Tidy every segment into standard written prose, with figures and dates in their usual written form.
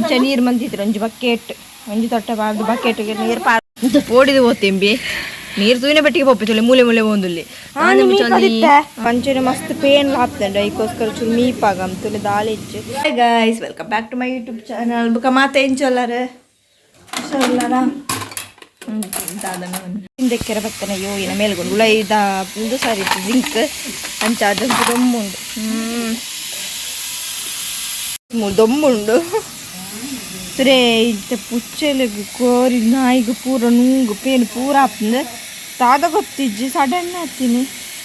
ಅಂಚ ನೀರು ಮಂದಿದ್ರು ಒಂಜಿ ಬಕೆಟ್ ಒಂಜಿ ತೊಟ್ಟ ಪಾಡ್ದು ಬಕೆಟ್ಗೆ ನೀರು ಪಾಡ್ ಓಡಿದು ಹೋತಿಂಬಿ ನೀರು ತೂಯಿನ ಪೆಟ್ಟಿಗೆ ಪೊಪ್ಪೆ ಮೂಲೆ ಮೂಲೆ ಪೋಂದುಲ್ಲಿ. ಪಂಚನೆ ಮಸ್ತ್ ಪೇನ್ ಆಪ್ತಂಡ, ಐಕೋಸ್ಕರ ಚೂರು ಮೀಪಾಗ ತುಲೆ ದಾಳಿ ಇಚ್ಚು. Hi guys, welcome back to my YouTube channel. ಬುಕ್ಕ ಮಾತೆ ಎಂಚೊಲ್ಲಾರ? ಹುಷಾರುಲ್ಲಾರ? ಹಿಂದಕ್ಕೆರ ಬತ್ತನ ಯೋಯಿನ ಮೇಲ್ಗೊಂಡು ಉಲೈದ ಒಂದು ಸಾರಿ ಜಿಂಕ್ ಅಂಚ ಅದಂತೂ ದೊಮ್ಮುಂಡು. ದೊಮ್ಮುಂಡು ತುರೆ. ಇತ್ತೆ ಪುಚ್ಚೆಲೆಗ್ ಕೋರಿ ನಾಯಿಗ್ ಪೂರ ನುಂಗು ಪೇನು ಪೂರ ಆಪುಂಡು. ದಾದ ಗೊತ್ತಿಜ್ಜಿ, ಸಡನ್ ಆತೀನಿ.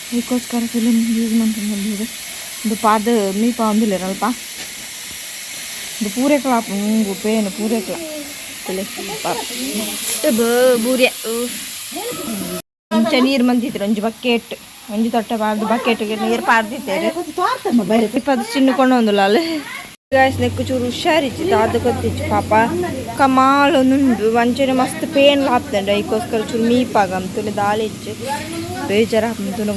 ಅದಕ್ಕೋಸ್ಕರ ಫಿಲಮ್ ಯೂಸ್ ಮಂತೊಂದುಲ್ಲೆರ್. ಉಂದು ಪಾದ ಮೀಪ ಒಂದುಲ್ಲೆರ್ ಅಲ್ಪ. ಉಂದು ಪೂರೆಕ್ಲ ಆಪುಂಡು, ನುಂಗು ಪೇನು ಪೂರೆಕ್ಲ. ತುಲೆ ಬೂರ್ಯ ಅಂಚ ನೀರು ಮಂದಿದ್ರು ಒಂಜಿ ಬಕೆಟ್ ಒಂಜಿ ತೊಟ್ಟ ಪಾಡ್ದು ಬಕೆಟ್ಗೆ ನೀರು ಪಾಡ್ದಿತ್ತೇರು. ಇಪ್ಪತ್ತು ಚಿನ್ನ ಕೊಂಡೊಂದುಲ್ಲ ಅಲ್ಲಿ ಗಾಯ್ಸ್. ನೆಕ್ಕು ಚೂರು ಹುಷಾರಿಜ್ಜಿ, ದಾದ ಗೊತ್ತಿಜ್ಜಿ ಪಾಪ. ಕಮಾಲ್ ಒಂದುಂಡು. ಅಂಚನೆ ಮಸ್ತ್ ಪೇನ್ ಆಪ್ತಂಡ, ಐಕೋಸ್ಕರ ಚೂರು ಮೀಪಾಗ ತುಲೆ ದಾಳಿ ಇಚ್ಚು. ಬೇಜಾರ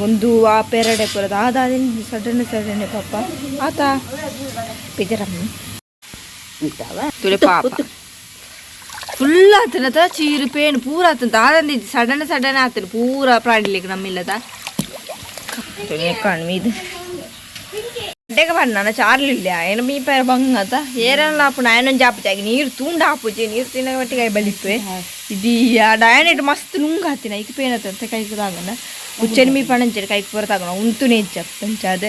ಒಂದು ಆ ಪೆರಡೆ ಪೂರ ದಾದ ಸಡನ್ ಸಡನ್ ಪಾಪ ಆತ ಬೇಜಾರ ತುಲೆ. ಪಾಪ ಫುಲ್ ಆತನತ ಚೀರು ಪೇನ್ ಪೂರ ಆತನ. ದಾದಂದಿ ಸಡನ್ ಸಡನ್ ಆತನ ಪೂರ ಪ್ರಾಣಿಲಿಕ್ಕೆ ನಮ್ಮಿಲ್ಲದ ಕಾಣ್ಮಿ. ಇದು ಅಡ್ಡೆಗ ಬಣ್ಣ ಚಾರ್ಲಿಲ್ಲ ಏನು ಮೀಪಾರ ಬಂಗತ ಏರಲ್ಲ ಆಪುಂಡು. ಆಯನೊಂಜಿ ಆಪುಜಿ ಆಗಿ ನೀರು ತೂಂಡ ಆಪುಜಿ. ನೀರು ತಿನ್ನ ಮಟ್ಟಿಗೆ ಬಲಿಪೆ ಇಡೀ ಆ ಡಯನೆಟ್ ಮಸ್ತ್ ನುಂಗ್ ಹಾತಿನ. ಐಕ್ ಪೇನ್ ಆತಂತೆ ಕೈಕ್ ತಾಗನ ಪುಚ್ಚೆನ್ ಮೀಪಣಂಚೆ ಕೈಕ್ ಪೂರ ತಾಗಣ ಉಂತುನೆ ಹೆಚ್ಚ ಅದ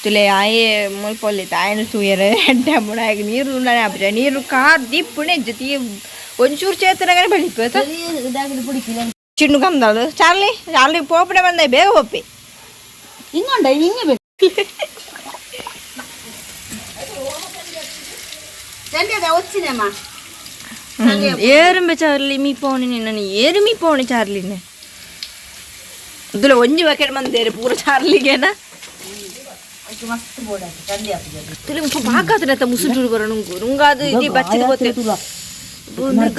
ತುಲೆ. ಆಯೆ ಮುಲ್ಪ ಒಲ್ಲಿತ್ತ ಆಯನ ತೂಯರೆ ಎಡ್ಡೆ ಆಪುಂಡು. ಆಯ್ಗೆ ನೀರು ತುಂಡನೆ ಆಪುಜಿ. ನೀರು ಕಾರ್ ದಿಪ್ಪುಣೆ ಜೊತೆ ಒಂಚೂರು ಚೇತನಗನೆ ಬಲಿಪೆ. ಚಿಣ್ಣು ಕಂದಾಳು. ಚಾರ್ಲಿ, ಚಾರ್ಲಿ ಪೋಪಣೆ ಬಂದ ಬೇಗ ಪೋಪಿ. ಇಂಗೊಂಡ ಹಿಂಗೆ ಬೇಕು. వచ్చినమ్మా. ಏರುಂಬೆ ಚಾರ್ಲಿ ಮೀ ಪೋಣಿ ನಾನು ಏರು ಮೀ ಪೋಣಿ ಚಾರ್ಲಿನೆ. ಇದುಲ ಒಂಜಿ ಬಕೆಟ್ ಮಂದೇರು ಪೂರ ಚಾರ್ಲಿಗೆನ. ಮಸ್ತ್ ಬೋಡ ಚಂಡಿ ಹಾಕುದು. ತುಲೆ ಬಾಕಾತನ ಮುಸುಟುಡು ಬರ ನುಂಗು ನುಂಗಾದು ಇಡೀ ಬಚ್ಚಿದ ಪೋತೆ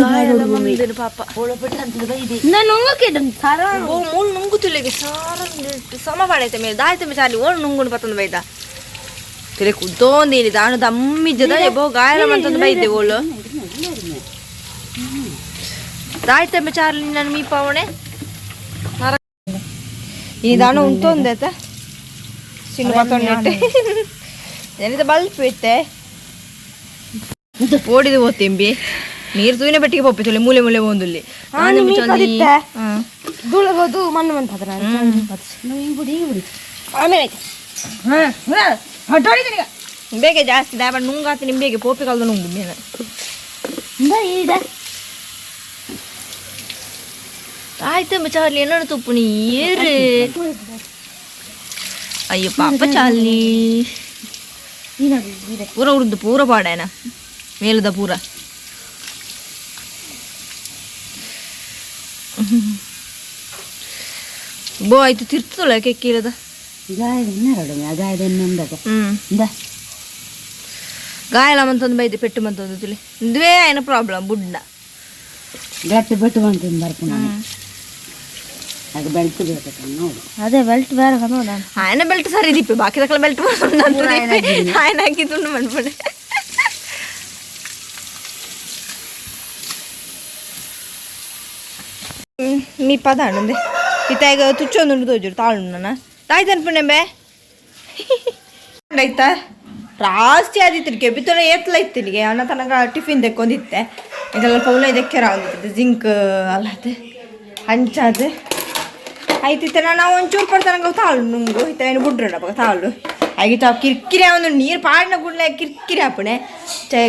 ಗಾಯಲ ಪಾಪ. ಓ ಮೂಲು ನುಂಗು ತುಲೆಗೆ ಸಾರ ಸಮ ಪಾಡೈತೆ ಮೇಲೆ ದಾಯ್ತೆ ಚಾರ್ಲಿ ಓಳು ನುಂಗುನು ಪತ್ತೊಂದು ಬೈದ ತುಲೆ ಕುದ್ದೋಂದಿನಿ ದಾನು ದಮ್ಮಿದ್ದದ ಎಬೋ ಗಾಯಲ ಮಂತೊಂದು ಬೈದೆ ಓಳು ದಾಯ್ತೆ ಚಾರ್ಲಿ ನಾನು ಮೀಪಾವಣೆ. ಈ ದಾಣ ಉಂಟೊಂದೈತ ಚಿನ್ನ ಪತ್ತೊಂಡಿಟ್ಟೆ ಏನಿದೆ ಬಲ್ಪ್ ಇತ್ತೆ ಓಡಿದು ಹೋತಿಂಬಿ. ನೀರು ತೂಯಿನ ಪೆಟ್ಟಿಗೆ ಪೊಪ್ಪೆ ತುಲೆ ಮೂಲೆ ಮೂಲೆ ಪೋಂದುಲ್ಲಿ. ದುಳಬೋದು ಮಣ್ಣು ಮಂತದ. ಹಿಂಗ್ ಬಿಡಿ, ಹಿಂಗ್ ಬಿಡಿ. ಆಮೇಲೆ ಬೇಗ ಜಾಸ್ತಿ ದಾಬ ನುಂಗಾತ ನಿಂಬೇಗೆ ಪೋಪಿ ಕಲ್ದು ನುಂಗು ಮೇನ. ಈಡ. ಆಯ್ತು ಚಾರ್ಲಿ, என்னோட ತುಪ್ಪು ನೀರು. ಅಯ್ಯೋ ಪಾಪ ಚಾರ್ಲಿ. ಪೂರ ಉರ್ದು ಪೂರ ಪಾಡೇನ ಮೇಲದ ಪೂರ. ಬೋ ಆಯ್ತು ತಿರ್ತುಳ ಕೆಕ್ಕಿರದ. ಗಾಯದ ಗಾಯದ ಎಣ್ಣೆ. ಇಂದ. ಗಾಯಲ ಮಂತೊಂದು ಬೈದೆ ಪೆಟ್ಟು ಮಂತೊಂದು ತುಲಿ. ಇಂದುವೇ ಏನ ಪ್ರಾಬ್ಲಮ್ ಬುಡ್ನ. ಗಟ್ಟಿ ಬೆಟ್ಟು ಬಂತು ಬರ್ಪು ನಾನು. ಆಗ ಬೆಲ್ಟ್ ಬೇಕು ನೋಡು. ಅದೇ ಬೆಲ್ಟ್ ಬೇರೆ ನೋಡ. ఆయన ಬೆಲ್ಟ್ ಸರಿ ದಿಪ್ಪೆ, ಬಾಕಿ ದಕ್ಕಲ ಬೆಲ್ಟ್ ఆయన ಹಾಕಿದ್ದು ಮನ್ಪಡೆ. మీ పద అండి ಇತ್ತಾಗ ತುಚ್ಚೊಂದುಂಡು ತೋಜುರು ತಾಳುಂಡು ತಾಯ್ ತನ್ಪುಣೆ ಆಯ್ತಾ. ರಾಸ್ತಿ ಆದಿತ್ತು ಕೆಬಿತೊಳ ಏತ್ಲ ಇತ್ತಿನಿಗೆ ಅನ್ನ ತನಕ ಟಿಫಿನ್ ತೆಕ್ಕೊಂದಿತ್ತೆ. ಇದೆಲ್ಲ ಪೌಲ ಇದಕ್ಕೆ ರಾವಂದಿತ್ತು ಜಿಂಕ್ ಅಲ್ಲತ್ತೆ ಹಂಚಾದು ಆಯ್ತಿತ್ತೆ. ನಾವು ಒಂಚೂರು ಪಡ್ತನಕ ತಾಳು ನುಂಗು ಇತ್ತ ಏನು ಬುಡ್ರಣ ಪಕ್ಕ ತಾಳು ಆಗಿತ್ತು. ಕಿರ್ಕಿರಿ ಒಂದು ನೀರು ಪಾಡಿನ ಕೂಡಲೇ ಕಿರ್ಕಿರಿ ಆಪಣೆ ಚಾಯ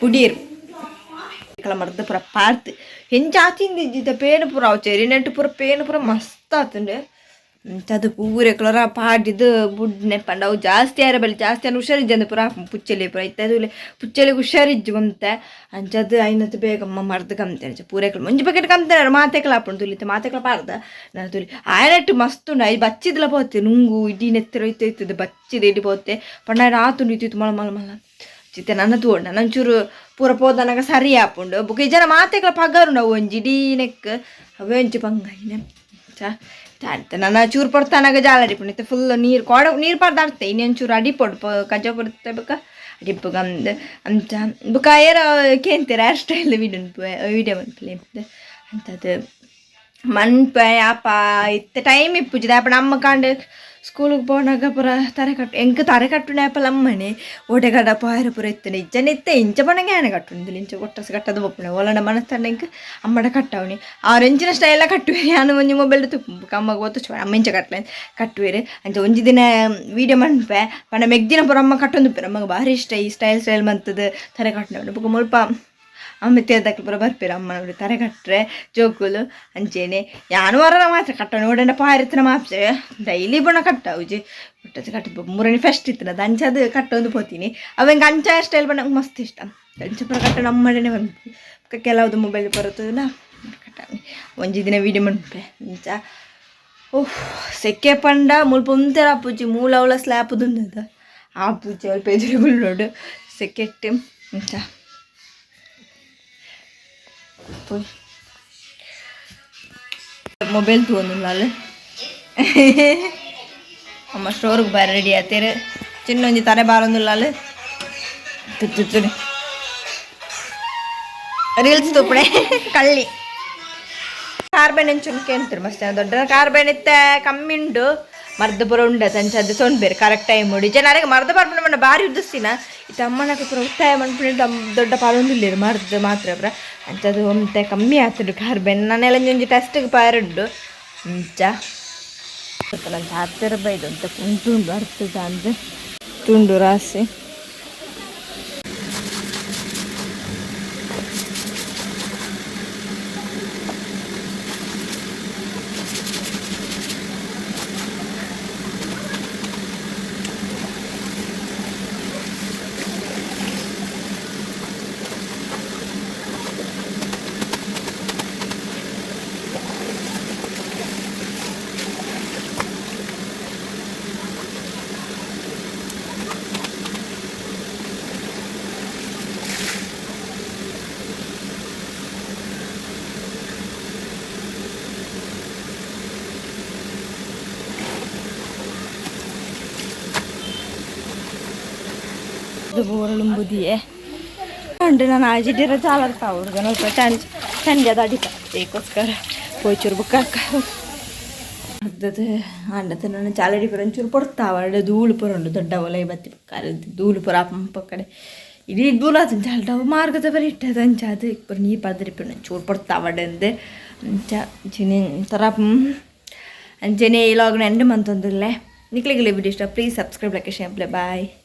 ಪುಡೀರು ಮರ್ದ ಪೂರ ಪಾರ್ತ್ ಹೆಂಚ ಆತಿಂದ ಪೇನು ಪೂರ ಅವು ಚೆರಿ ನೆಟ್ಟು ಪೂರ ಪೇನು ಪೂರ ಮಸ್ತ್ ಆತುಂಡು. ಅದು ಪೂರೆಕ್ಲರ ಪಾಡಿದ್ದು ಬುಡ್ನೆ ಪಂಡ ಅವು ಜಾಸ್ತಿ ಆರ ಬಲ್ಲಿ ಜಾಸ್ತಿ ಅನ್ನ ಹುಷಾರಿಜ್ಜಂದು ಪೂರ ಪುಚ್ಚೆಲೆ ಪೂರ ಇತ್ತೆ ಅದು ಪುಚ್ಚೆಲೆಗೆ ಹುಷಾರಿಜ್ಜು ಬಂತೆ. ಅಂಚದು ಐನತ್ತು ಬೇಗ ಮರ್ದು ಕಮ್ತೇನೆ ಪೂರೆಕ್ಲು ಒಂಜಿ ಪ್ಯಾಕೆಟ್ ಕಮ್ತೇನೆ ಮಾತೆಕ್ಲ ಆಪುಂಡು ತುಲಿತೆ ಮಾತೆಕ್ಲ ಪಾರ್ದ ನಾನು ತುಲಿ. ಆಯನಟ್ಟು ಮಸ್ತ್ ಉಂಡು. I ಬಚ್ಚಿದ್ಲ ಪೋತೆ ನುಂಗು ಇಡೀ ನೆತ್ತರ ಇತ್ತು ಇತ್ತದ ಬಚ್ಚಿದ ಇಡಿ ಪೋತೆ ಪಂಡ ಆತುಂಡು ಇತ್ತಿತ್ತು ಮಳ ಮಳ ಮಳ ಚಿತ್ತೆ. ನನ್ನ ತೋಡ್ ನಂಚೂರು ಪೂರ ಪೋದನಗ ಸರಿ ಆಪುಂಡು. ಬೊಕ ಈ ಜನ ಮಾತೆಕ್ಲ ಪಗರುಂಡು ಅವು ಒಂಜಿ ಇಡೀ ನೆಕ್ ಅವೇ ಒಂಜಿ ಬಂಗ ಚಾ ಆಯ್ತು. ನನ್ನ ಚೂರು ಪಡ್ತಾನಾಗ ಜಾಲರಿ ಪುಂಡು ಇತ್ತೆ ಫುಲ್ ನೀರು ಕೋಡ ನೀರು ಪಾಡ್ದಾಡ್ತೆ. ಇನ್ನೊಂಚೂರು ಅಡಿ ಪೊಡು ಕಜ್ಜ ಪೊಡುತ್ತೆ ಬೇಕಾ. ಟಿಪ್ಪುಗ ಅಂಚ ಬುಕ್ಕ ಏರ ಕೇಂತೀರ ಹೇರ್ ಸ್ಟೈಲ್ ವಿಡಿಯೋ ವಿಡಿಯೋ ಮನ್ಪುಲೆ ಅಂತದು ಮನ್ಪೆ ಅಪ್ಪ ಇತ್ತೆ ಟೈಮ್ ಇಪ್ಪುಜಿ ಅಪ್ಪ ನಮ್ಮ ಕಾಂಡೆ ಸ್ಕೂಲಿಗೆ ಪೋನಾಗ ಪೂರ ತರೆ ಕಟ್ಟು ಎಂಕ್ ತರೆ ಕಟ್ಟುನೆ ಆಪಲ ಅಮ್ಮನೆ ಓಟೆ ಕಡ ಪಾಯರ ಪೂರ ಇತ್ತನೆ ಇಜ್ಜನೆ ಇತ್ತೆ ಇಂಚ ಪನಂಗೆ ಆನೆ ಕಟ್ಟುಂದಿಲ್ಲ ಇಂಚ ಒಟ್ಟಸ ಕಟ್ಟದು ಬೊಪ್ಪುನೆ ಓಲಂಡ ಮನಸ್ತಂಡ ಎಂಕ್ ಅಮ್ಮಡ ಕಟ್ಟವನಿ ಆರ್ ಎಂಚಿನ ಸ್ಟೈಲ ಕಟ್ಟುವೆ ಯಾನು ಒಂಜಿ ಮೊಬೈಲ್ ತುಪ್ಪು ಅಮ್ಮಗ ಗೊತ್ತು ಅಮ್ಮ ಇಂಚ ಕಟ್ಲೆ ಕಟ್ಟುವೆರು ಅಂಚ ಒಂಜಿ ದಿನ ವೀಡಿಯೋ ಮನ್ಪೆ ಪಂಡ ಮೆಗ್ದಿನ ಪೂರ ಅಮ್ಮ ಕಟ್ಟೊಂದು ಅಮ್ಮಗ ಭಾರಿ ಇಷ್ಟ ಈ ಸ್ಟೈಲ್ ಸ್ಟೈಲ್ ಮಂತದ ತರೆ ಕಟ್ಟುನವನು ಬೊಕ ಮುಲ್ಪ ಅಮ್ಮ ತೇರ್ದಕ್ಲು ಪೂರ ಬರ್ಪೇರು ಅಮ್ಮನವರು ತರೆ ಕಟ್ಟರೆ ಜೋಕುಲು ಅಂಚೆನೆ ಯಾನು ವರ ಮಾತ್ರ ಕಟ್ಟ ನೋಡಂಡ ಪಾರಿತ್ತಿನ ಮಾಪ್ಸೆ ಡೈಲಿ ಬಣ್ಣ ಕಟ್ಟಾವುಜಿ ಒಟ್ಟೆ ಕಟ್ಟ ಮೂರನೇ ಫಸ್ಟ್ ಇತ್ತು ಅದು ಅಂಚ ಅದು ಕಟ್ಟೊಂದು ಪೋತೀನಿ ಅವಂಗೆ ಅಂಚ ಸ್ಟೈಲ್ ಬಣ್ಣ ಮಸ್ತ್ ಇಷ್ಟ ಅಂಚ ಪೂರ ಕಟ್ಟ ನಮ್ಮಡನೆ ಬಂದು ಕೆಲವುದು ಮೊಬೈಲ್ ಬರುತ್ತದಲ್ಲ ಕಟ್ಟ ಒಂಜಿ ದಿನ ವೀಡಿಯೋ ಮನ್ಪೆ ಅಂಚ ಓಹ್ ಸೆಕೆ ಪಂಡ ಮುಲ್ಪ ಒಂತೆರ ಪೂಜಿ ಮೂಲ ಅವಳ ಸ್ಲ್ಯಾಪ್ ದುಂದದ ಆ ಪೂಜೆ ಅಲ್ಪ ಎದುರುಗಳು ನೋಡು ಸೆಕೆಟ್ ಅಂಚ ಪೋಯ್ ಮೊಬೈಲ್ ತಗೊಂಡು ಅಮ್ಮ ಸ್ಟೋರ್ಗೆ ಬಾರಿ ರೆಡಿ ಆತೇರು ಚಿನ್ನ ಒಂಜಿ ತರೆ ಬಾರೊಂದುಲ್ಲಾಲ್ ರೀಲ್ಸ್ ತೂಪಣೆ ಕಳ್ಳಿ ಕಾರ್ಬನ್ ಎಂಚುನ್ ಕೇಂತಿರು ಮಸ್ತ್ ದೊಡ್ಡ ಕಾರ್ಬನ್ ಇತ್ತೆ ಕಮ್ಮಿ ಉಂಡು ಮರ್ದ ಪೂರ ಉಂಡ ಅಂಚ ಸೊಂಡ್ ಕರೆಕ್ಟ್ ಟೈಮ್ ಉಂಡು ಜನರಿಗೆ ಮರ್ದ ಪರ್ಪುನ ಪಂಡ ಬಾರಿ ಉದ್ದಿಸ್ತಿನ ಇತ್ತ ಅಮ್ಮನಕ ಪೂರ ಉತ್ತಾಯ ಮನ್ಪುನ ದೊಡ್ಡ ಪಾಲೊಂದಿಲ್ಲೇರು ಮರ್ದ ಮಾತ್ರ ಪೂರ ಅಂಚದು ಒಂತೆ ಕಮ್ಮಿ ಆತುಂಡು ಕಾರ್ಬನ್ ನಾನೆಲ್ಲ ಒಂಜಿ ಟೆಸ್ಟ್ಗೆ ಪಾರುಂಡು ಅಂಚ ಹತ್ತಿರ ಬೈದು ಅಂತ ಕುಂಟುಂಡು ಅರ್ತದ ಅಂದ್ ತುಂಡು ರಾಸಿ ಬೋರಳುಂಬುದಿಯೇ ಉಂಡು ನಾನು ಆಜಿಡಿರ ಚಾಲರ್ತಾ ಹುಡುಗನ ಚಂಜದ ಅಡಿತ ಅದಕ್ಕೋಸ್ಕರ ಪೋಯ್ಚೂರು ಬುಕ್ಕ ಅರ್ಧದ ಅಂಡದ ನನ್ನ ಚಾಲಡಿ ಪುರ ಒಂಚೂರು ಪೊಡ್ತಾವ ಧೂಳು ಪುರ ಉಂಡು ದೊಡ್ಡ ಒಲೆ ಬತ್ತಿ ಪಕ್ಕ ಧೂಳು ಪುರ ಪಕ್ಕಡೆ ಇಡೀ ಧೂಳು ಆತು ಚಾಲ್ಟ ಮಾರ್ಗದ ಬರಿ ಇಟ್ಟದ ಅಂಚ ಅದು ಪುರ ನೀರು ಪದರಿಪು ಒಂಚೂರು ಪೊಡ್ತಾವಡೆಂದು ಅಂಚ ಚಿನಿ ಥರ ಅಂಚನೆ ಈ ಲಾಗ್ನ ಎಂಡ್ ಮಂತೊಂದಿಲ್ಲ ನಿಕ್ಲಿಗೆ ವಿಡಿಯೋ ಇಷ್ಟ please subscribe like share bye.